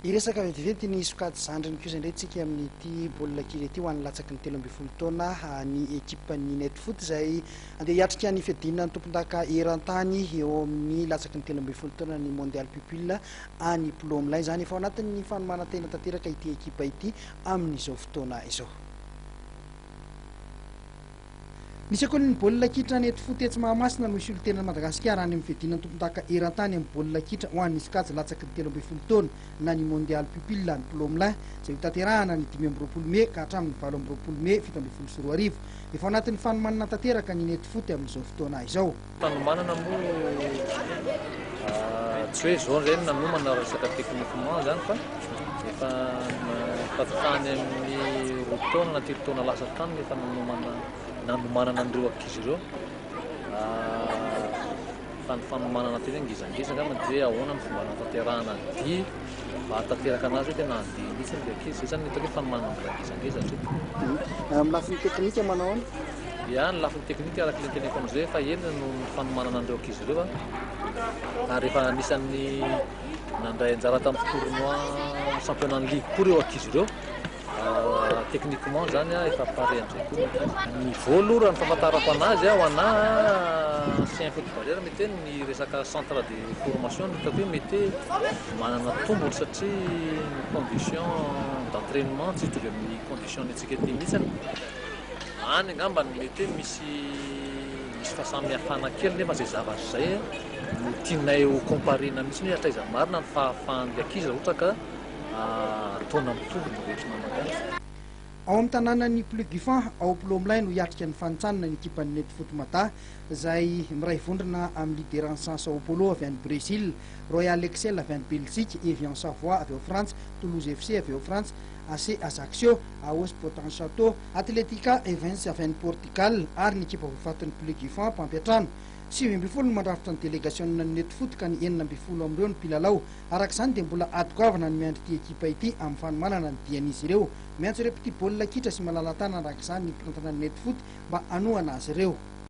Hiresaka vetivety ny sokajy zandriny kosa indray tsika amin'ity baolina kely ity ho an'ny latsaky ny 13 taona. Ny ekipan'ny Net Foot izay andeha hiatrika ny fiadiana ny tompondaka eran-tany eo amin'ny latsaky ny 13 taona, ny Mondial Pupille any Plomelin izany. Efa ao anatin'ny fanomanan-tena tanteraka ity ekipa ity amin'izao fotoana izao. Ny sekolin'ny baolina kitra Net Foot etsy Mahamasina no hisolo tena an'i Madagasikara any amin'ny fiadiana ny tompondaka eran-tany amin'ny baolina kitra ho an'ny sokajy latsaky ny 13 taona na ny Mondial Pupille any Plomelin izay hotanterahana ny 25 mey ka hatramin'ny 28 mey 2017. Efa ao anatin'ny fanomanana tanteraka ny Net Foot amin'izao fotoana izao. Fanomanana moa tsy hoe izao indray no nanomana resaka techniquement izany fa efa efa tany amin'ny 2 taona na 3 taona lasa tany no efa nanomana nanomanana an'ireo ankizy ireo. Fa ny fanomanana tena ngezangeza angamba dia hoe ahoana ny fomba hanatanterahana ny dia mba hahatanteraka anazy hoe tena handeha mihitsy ilay ankizy. Izay izany no hitako hoe fanomanana mbola ngezangeza hatreto. Amin'ny lafiny teknika manao ahoana? Ya, ny lafiny teknika araka ilay noteneniko amin'izay efa ela no fanomanana an'ireo ankizy ireo ary efa anisan'ny nandray anjara tamin'ny tournoi championnat ny ligue koa ireo ankizy ireo. Techniquement zany efa paré amin'izay koa ny ankizy. Niveau aloha raha ny fahafantarako anazy ho anà ancien footballeur mety hoe ny resaka centre de formation no hitako hoe mety hoe manana tombony satria ny condition d'entrainement tsy hitovy amin'ny condition ny antsika aty mihitsy. Any angamba no mety hoe misy misy fahasamihafana kely nefa izay zavatra izay no tianay ho comparena mihitsy hoe hatraiza marina ny fahafahan'ny ankizy raha ohatra ka taona mitovy ny rehetra Malagasy. Ao amin'ny tanànan'i Pluguffan, ao Plomelin no hiatrika ny fanintsanana ny ekipan'ny Net Foot Mada, izay miray vondrona amin'ny Liderança São Paulo avy any Brésil, Royal Excel avy any Belzika, Evian Savoie avy ao Frantsa, Toulouse FC avy ao Frantsa, AC Ajaccio, AOS Potanchateau, Atlética Evens avy any Portugal ary ny ekipa voafatin'ny Pluguffan mpampiantrano. 19 no mandrafitra ny delegasionina ny Net Foot ka ny 16 amin'ireo no mpilalao. Araka izany dia mbola ady goavana ny miandry ity ekipa ity amin'ny fanomanana ny dian'izy ireo. Miantso ireo mpitia baolina kitra sy malala-tanana araka izany ny mpitantana ny Net Foot mba hanohana azy ireo.